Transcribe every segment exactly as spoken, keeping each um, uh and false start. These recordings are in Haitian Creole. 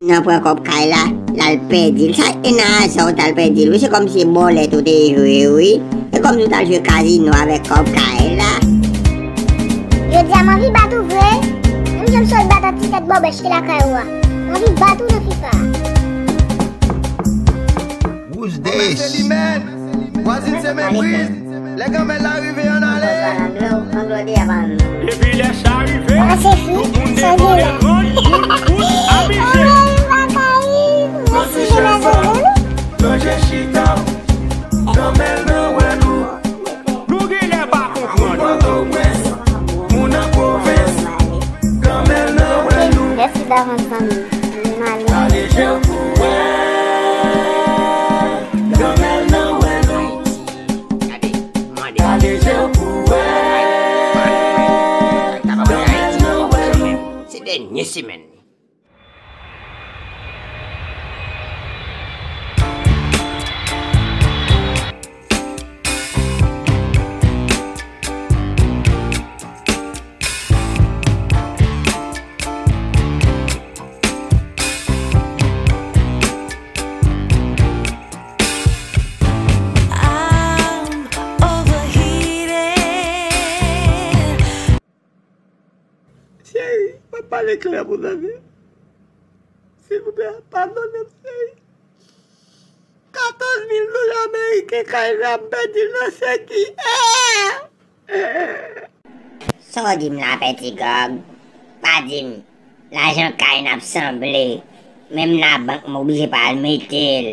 Nan pran kòb kay la, l al pèdi l. Sa e nan aza w t al pèdi l, wi. Se kòmsi e bòlèt ou te jwe, wi. E kòmsi w t al jwe kazino avèk kòb kay la. Jodi a, m anvi bat ou vre. Menm jan m sot bat ak ti tèt bòbèch ki lakay ou a. M anvi bat ou nan fifa. Who's this? Vwazin se men priz. Lè granmèt la rive, ann ale. Depi lè sa rive, tout moun dekonn dekonn, tout moun amize. Manje chita, granmèt nan wè nou. Nou genlè pa konprann. Moun Pòtoprens, moun nan pwovens, granmèt nan wè nou. Mèsi davans, zanmi. M ale. Gade je w pou wè, granmèt nan wè nou. Gade, mande. Gade je w pou wè. Se dènye semèn li. I'm overheated. Cheri, mwen pale klè pou tande. Silvouplè, padone m, cheri. Katòz mil dola ameriken kay la, m pèdi l nan seki. Sa w di m la, Pè Ti Gòg? Pa di m. Lajan kay n ap sanble. Menm nan bank, m oblije pa al mete l.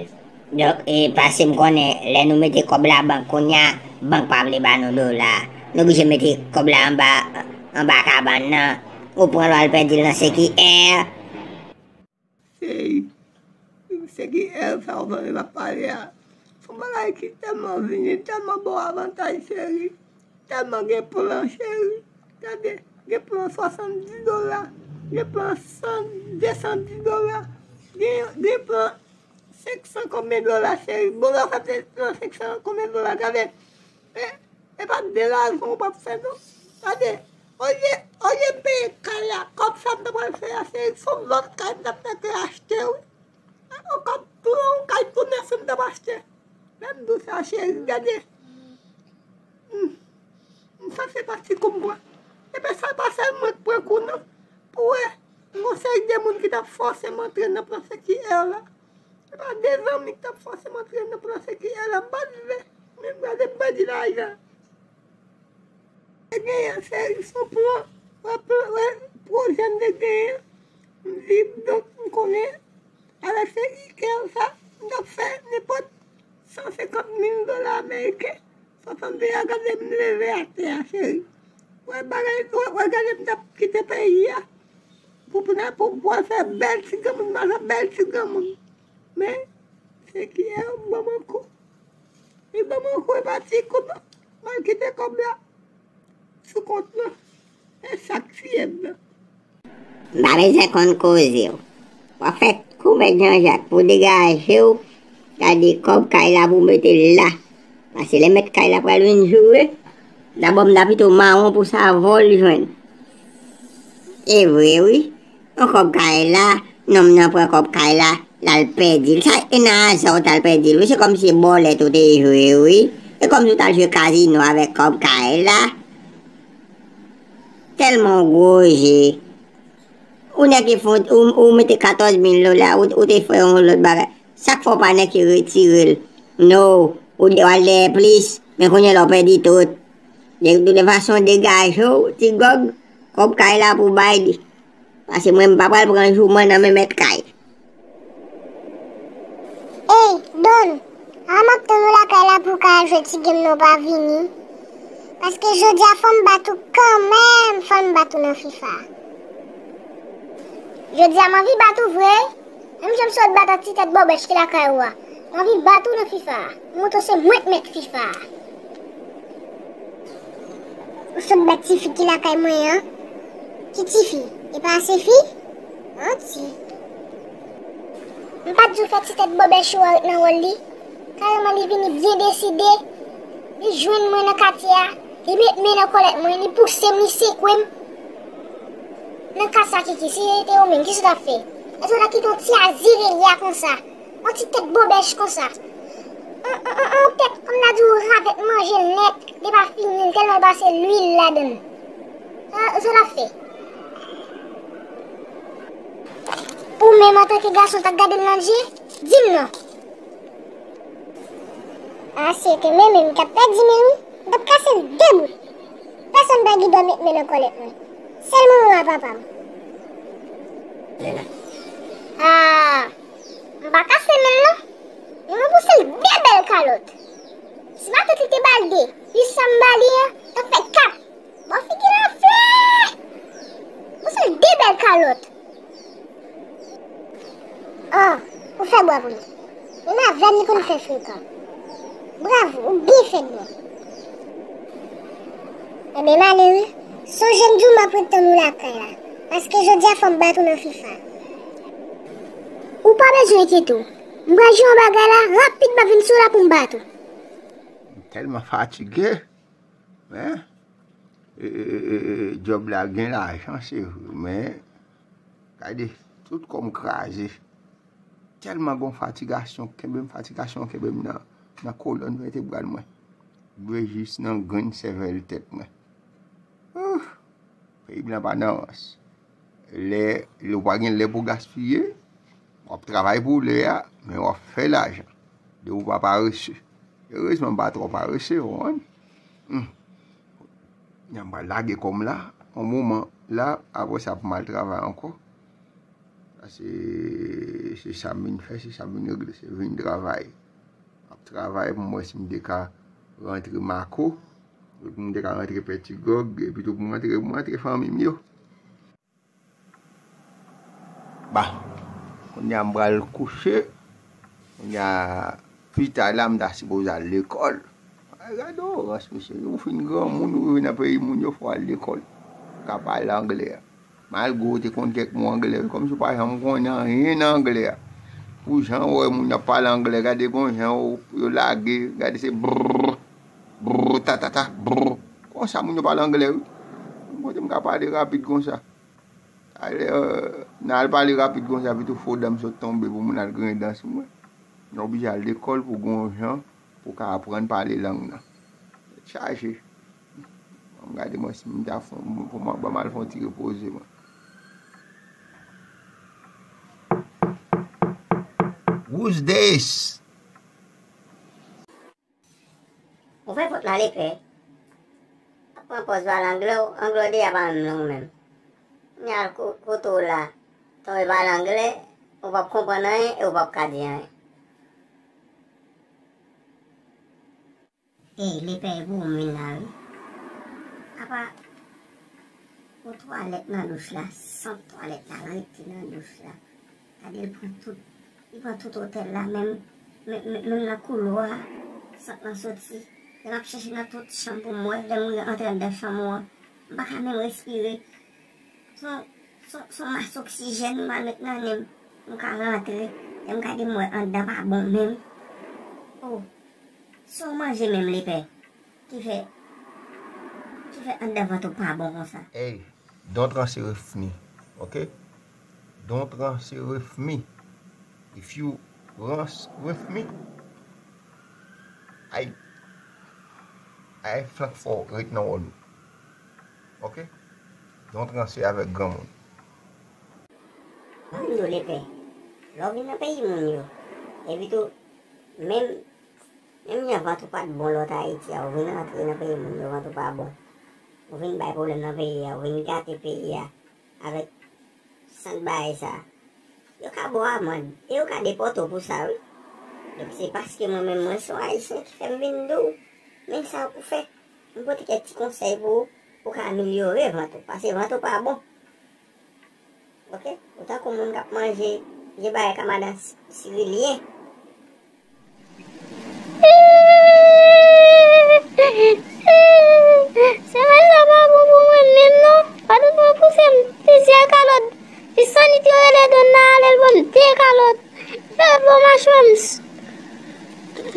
Donk, e, paske m konnen lè nou mete kòb la bank kounye a, bank pa vle ba nou dola. Nou oblije mete kòb la anba, anba kabann nan. Ou pran l, w al pèdi l nan seki. Cheri, seki sa w tande m ap pale a. Se yon bagay ki tèlman vini, tèlman ba w avantaj, cheri. Tèlman gen plan, cheri. Gade, gen plan swasanndis dola, gen plan san, de san dis dola, gen, gen plan senk san konbyen dola, cheri. Bon, lè w fè plan senk san konbyen dola, gade. E, e pa de lajan w p ap fè, non. Gade, olye, olye m peye kay la, kòb sa m ta pral fè a, cheri, se yon lòt kay m t ap fè ke achte, wi. Yon kòb tou, yon kay tou nèf m t ap achte. Lè m di w sa, cheri, gade. Hmm. M sanse pati kou m pran. Epi sa pa sèl mwen k pran kou, non. Pou wè, m gon seri de moun ki t ap fòse m antre nan plan seki la. Se pa de zanmi ki t ap fòse m antre nan plan seki la, m pa t vle. Men gade m pèdi lajan. Te genyen, se, se yon plan, wè, plan, wè, pwojè m te genyen. M di, donk, m konnen, avèk seki sa, m t ap fè nenpòt san senkant mil dola ameriken. Sa tande a, gade m leve atè a, cheri. Wè bagay, wè, wè gade m t ap kite peyi a. Pou, pou, pou, pou al fè bèl ti granmoun, m al fè bèl ti granmoun. Men, seki a ban m yon kou. Li ban m yon kou, e pa ti kou non. M al kite kòb la sou kont lan. E sa k tiye m nan. M pa bezwen konn koze w. W ap fè kou mèt Janjak pou degaje w. Gade kòb kay la pou w mete l la. Paske lè mèt kay la pral vin joure, dabò m ta pito mawon pou sa vòl jwenn. E vre wi. Yon kòb kay la, nonm nan pran kòb kay la, l al pèdi l. Sa e nan aza w t al pèdi l wi. Se kòmsi e bòlèt ou te jwe wi. E kòmsi w t al jwe kazino avèk kòb kay la. Tèlman w gwo je. Ou nèk ki fon, ou, ou mete katòz mil dola, ou, ou te fè yon lòt bagay. Sa k fè w pa nèk ki retire l? No, ou de-, w al dèyè plis, men kounye a la w pèdi tout. De, de tout fason, degaje w, ti gòg, kòb kay la pou w bay li. Paske mwen, m pa pral pran jouman nan men mèt kay. Ey, Don, a m ap tann ou lakay la pou w ka al jwe ti game nan w pa vini. Paske jodi a fò m bat ou kanmenm, fò m bat ou nan fifa. Jodi a m anvi bat ou vre. Menm jan m sot bat ak ti tèt bòbèch ki lakay ou a. M anvi bat ou nan fifa. M montre w se mwen k mèt fifa. Ou sot bat tifi ki lakay mwen an? Ki tifi? E pa Asefi? Manti. M pa t di w fè ti tèt bòbèch ou a ret nan wòl li? Kareman li vini byen deside. Li jwenn mwen nan katye a. Li met men nan kòlèt mwen. Li pouse m, li sekwe m. Nan ka sa, Kiki, si se te ou menm, kisa w t ap fè? Zòt ap kite yon ti azirelya konsa, yon ti tèt bobèch konsa. On, on, on, on tèt, kòm n a di w, ravèt manje l nèt, li pa fini, l tèlman l pase lwil ladan l. Sa zòt ap fè? Ou menm, antanke gason, t ap gade l nan je? Di m non. A, si se te mwen menm k ap pèdi men wi, m t ap kase l de bout. Pèsonn pa gen dwa met men nan kòlèt mwen. Sèl manman m ak papa m. A, m pa kase men l non. Men mwen pouse l de bèl kalòt. Si matant li te ba l de, plis sa m ba li an, t ap fè kat. Bò figi l anfle! Pouse l de bèl kalòt. Oh, ou fè bwa pou li. Menm avè m li konn fè frekan. Bravo, ou byen fèt bro. Enben m ale wi. Sonje m di w m ap ret tann ou lakay la. Paske jodi a fò m bat ou nan fifa. Ou pa bezwen enkyete w. M pral jwe yon bagay la, rapid m ap vin sou la pou m bat ou. M tèlman fatige. Men, e, e, e, e, djòb la gen lajan, se vre, men, gade, tout kò m kraze. Tèlman gon fatigasyon kenbe m, fatigasyon kenbe m nan, nan kolòn vètebral mwen. Rive jis nan grenn sèvèl tèt mwen. Ouh, peyi blan pa nan rans. Lè, lè ou pa gen lè pou gaspiye, w ap travay pou lè a, men w ap fè lajan. Depi w pa parese. Erezman, m pa twò parese, w konprann? Hmm. Nyan m pral lage kò m la, yon moman la, apre sa pou m al travay ankò. Sa se, se sa m vin fè, se sa m vin regle, se vin travay. M ap travay pou m wè si m te ka rantre Mako, pou m te ka rantre Pètigòg, epi tou pou m rantre, pou m rantre fanmi m yo. Ba, kounye a m pral kouche. Kounye a, pita la, m ta sipoze al lekòl. Ay, gade orans, mesye. Ou fin granmoun, ou rive nan peyi moun yo, fò w al lekòl. Ou ka pale anglè a. Malgre w te konn kèk mo anglè, wi, kòmsi w pa janm konnen anyen nan anglè a. Pou jan w wè moun ap pale anglè, gade gon jan yo, yo lage, gade se brrr, brrr, ta, ta, ta, brrr. Konsa moun yo pale anglè, wi. Kote m ka pale rapid konsa? Talè, euh, nan al pale rapid konsa, pito fo dan m sot tonbe pou moun al griyen dan sou mwen. Mwen oblije al lekòl pou gon jan pou ka aprann pale lang nan. Tèt chaje. Ann gade mwen si m ta fon, pou mwen, ban m al fon ti repoze mwen. Who's this? Ou fè fot la, lepè. Ap pran pòz pale anglè, w anglè w deja pa menm lang menm. Kounye a, ko-, kote w la, tan w pale anglè, ou p ap konprann anyen e ou p ap ka di anyen. Ey, lepè, e pou ou m vin la, wi. Apa, o twalèt nan douch la, sant twalèt la, l rete nan douch la. Gade, l pran tout, li pran tout otèl la, menm, menm, menm, menm nan koulwa a, sant lan soti. Lè m ap chèche nan tout chanm pou m wè, lè m antre anndan chanm ou an, m pa ka menm respire. Se yon, se yon, se yon mas oksijèn m al met nan nen m, pou m ka rantre. Lè m gade m wè anndan pa bon menm. Oh, se yon manje menm lepè ki fè, ki fè anndan vant ou pa bon konsa. Hey, don't answer with me, ok? Don't answer with me. If you answer with me, I, I flank for right now on you. Ok? Don't answer avèk granmoun. Ban m di w lepè. Lè w vin nan peyi moun yo, epi tou, menm, menm jan vant ou pa t bon lè w t Ayiti a, ou vin rantre nan peyi moun yo, vant ou pa bon. Ou vin bay pwoblèm nan peyi a, ou vin gate peyi a avèk sant bagay sa. Yo ka ba w amann e yo ka depòte w pou sa, wi. Donk, se paske mwen menm, mwen se yon Ayisyen ki fè m vin di w, men sa pou fè. M pote kèk ti konsèy pou ou, pou w ka amelyore vant ou, paske vant ou pa bon. Ok? Ou tankou moun k ap manje vye bagay ka madan si-, sirilyen. Se bagay sa pa bon pou mwen menm non. Patwon mwen pouse m plizyè kalòt. Li sanit yo rele donn nan ale l ban m de kalòt. Li fè bò machwè m s-, li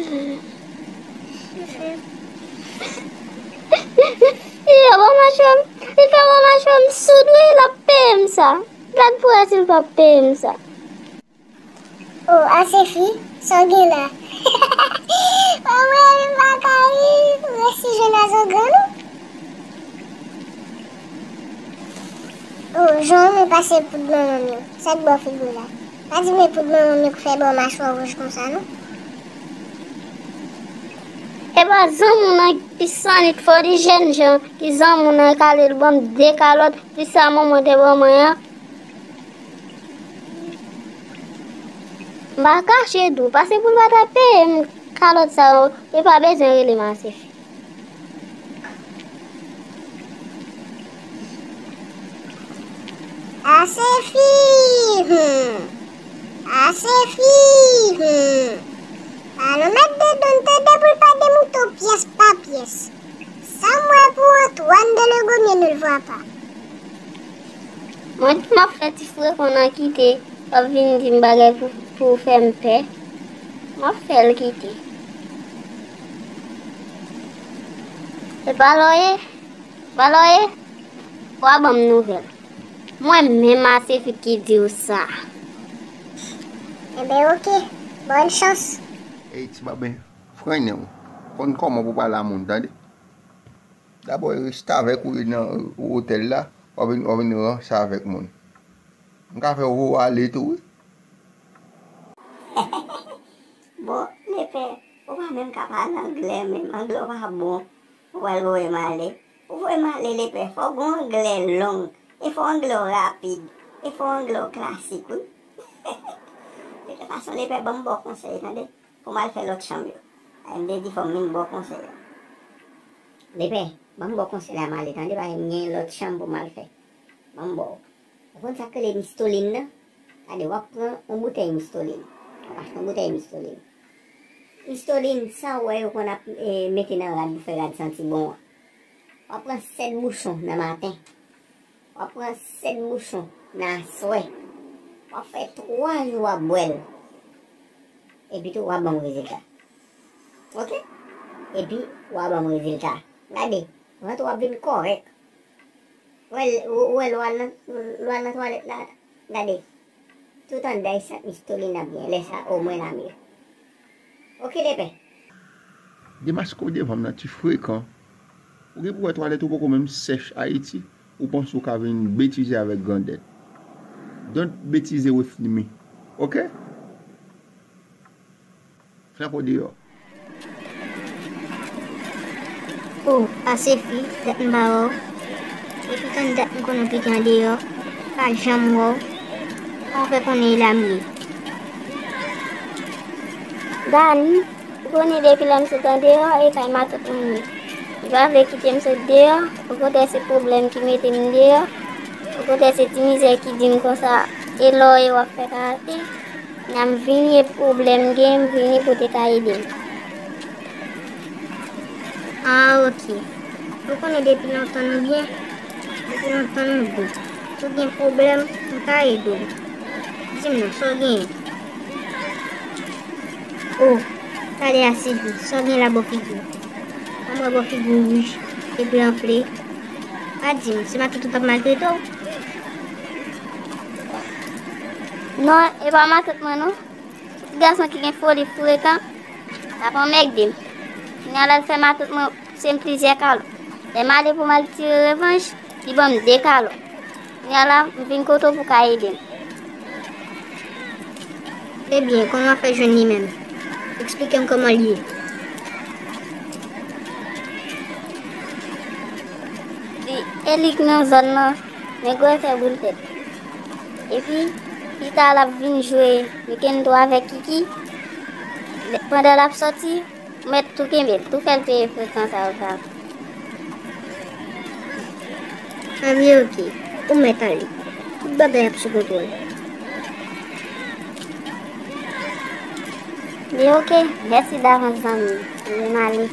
fè bò machwè m, li fè bò machwè m soud wi, l ap peye m sa. Gad pou wè si l p ap peye m sa. Oh, Asefi, sa w gen la? Mwen, mwen pa ka ri, resi jwenn a zangran, non? Oh, jan w pase poud manman m yo. Sa k bò figi w la? Pa di m e poud manman m yo k fè bò machwa w wouj konsa, non? E pa zanmi w nan ki sanit fò di jèn jan ki zanmi w nan kale l ban m de kalòt, di sa manman te ban mwen an. M pa kache tou, pase pou l pa ta peye m kalòt sa yo, li pa bezwen rele m Asefi. Asefi! Hmm. Asefi! Hmm. Alon mèt dedan tande pou l pa demouton pyès pa pyès. Sa m wè pou Antoine de Legomye nou l vwa pa. Mwen di m ap fè ti frekan nan kite, w ap vin di m bagay pou, pou fè m pè. M ap fè l kite. E pa lòye, pa lòye, w a ban m nouvèl. Mwen menm Asefi ki di w sa. Enben, oke, bòn chans. Ey, ti baben, frennen w. Konn kòman pou pale a moun, tande? Dabò, e restavèk ou ye nan otèl la, w ap vin, w ap vin ranse avèk moun. M ka fè w voye w ale tou, wi. Bon, Lepè, ou pa menm ka pale anglè menm, anglè w pa bon, ou pral voye m ale. Pou voye m ale, Lepè, fò w gen yon anglè long, e fò anglè w rapid, e fò anglè w klasik, wi. De tout fason, Lepè, ban m ba w konsèy, tande? Pou m al fè lòt chanm yo. A, m te di fò m vin ba w konsèy la. Lepè, ban m ba w konsèy la, m ale, tande, paske m gen lòt chanm pou m al fè. Ban m ba w. Ou konn sa k rele mistolin nan? Gade, w ap pran yon boutèy mistolin. W ap achte yon boutèy mistolin. Mistolin, sa w wè yo konn ap, e, mete nan rad pou fè rad santi bon an. W ap pran sèt bouchon nan maten. W ap pran sèt bouchon nan aswè. W ap fè twa jou w ap bwè l. Epi tou, w ap ban m rezilta. Oke? Epi, w ap ban m rezilta. Gade, vant ou ap vin kòrèk. Ou wè, ou wè lè w al nan, lè w al nan twalèt la, gade. Tout anndan e sant mistolin ap byen. Lè sa, omwen l a mye. Oke, Lepè. Demaske w devan m nan, ti frekan. Ou gen pou wè twalèt ou poko menm sèch Ayiti, ou panse w ka vin betize avèk grandèt. Don't betize with me. Oke? Flanke w deyò. O, Asefi, dat m pa wè w. Epi tann dat m konnen w pike andeyò, pa janm wè w. Kòman w fè konnen e la m ye? Dani, ou konnen depi lè m sot andeyò, e kay matant mwen m ye. Li pa vle kite m sot deyò, okontrè se pwoblèm ki mete m deyò. Okontrè se ti mizè ki di m konsa, e lè w ye w ap fè karate. Kounya m vini e pwoblèm gen, m vini pou w te ka ede m. Ah, oke. Ou konnen depi lontan nou byen, depi lontan nou bon. Si w gen pwoblèm, m ka ede w. Di m non, sa w genyen? O, tande Asefi, sa w gen la bò figi w? An m wè bò figi w wouj, epi anfle. Pa di m, se matant ou t ap maltrete w? Non, e pa matant mwen non. Ti gason ki gen foli frekan, l ap anmègde m. Kounya l al fè matant mwen pouse m plizyè kalòt. Lè m ale pou m al tire revanj, li ban m de kalòt. Kounya la, m vin kote w pou w ka ede m. Ebyen, kòman w ap fè jwenn li menm? Eksplike m kòman l ye. Li, e li k nan zòn nan, men gwo efè boul tèt. Epi, pita l ap vin jwe Weekend tou avèk Kiki. Lè, pandan l ap sòti, ou mèt tou kenbe l, tou fè l peye frekan sa yo sa. Anvi oke, ou mèt ale. Tout bagay ap sou kontwòl. Li oke, mèsi davans zanmi m. Anvi m ale.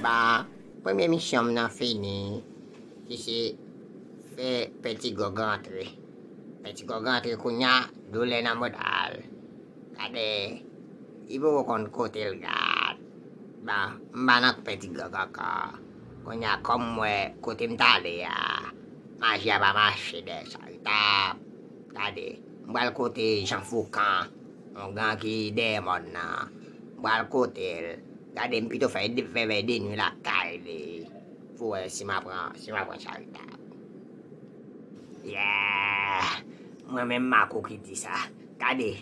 Ba, premye misyon m nan fini, ki se fè Pè Ti Gòg rantre. Pè Ti Gòg rantre kounya, doulè nan moral. Gade, li poko konn kote l gad. Ba, m pa nan Pè Ti Gòg ankò. Kounya, kòm m wè kote m t ale a, Maji a pa mache dèyè Charitab. Gade, m pral kote Jan Foukan, yon gang ki dèyè mòn nan. M pral kote l. Gade, m pito fè de, fè vèy de nwi lakay li pou wè si m a pran, si m a pran Charitab. Yeah! Mwen menm Makou ki di sa. Gade,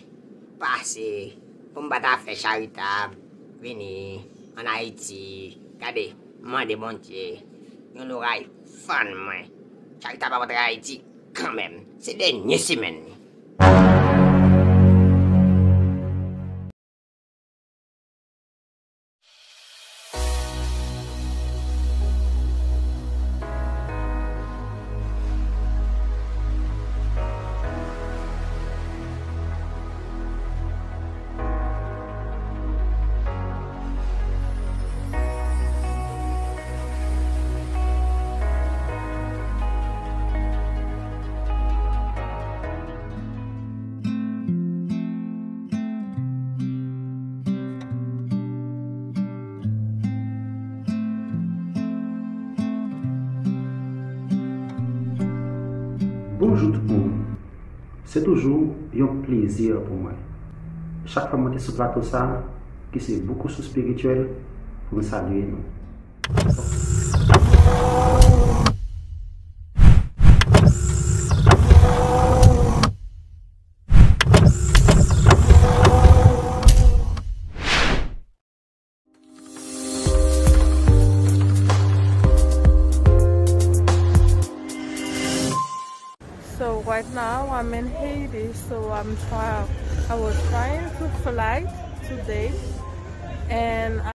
pase pou m pa ta fè Charitab vini ann Ayiti. Gade, m mande Bondye yon loray fann mwen. Charitab ap antre Ayiti kanmenm. Se dènye semèn li. Bonjou tout moun. Se toujou yon plezi pou mwen, chak fwa m monte sou plato sa a, ki se Boukoussou Spirityèl, pou m salye nou. So right now I'm in Haiti, so I'm try I was trying to fly today and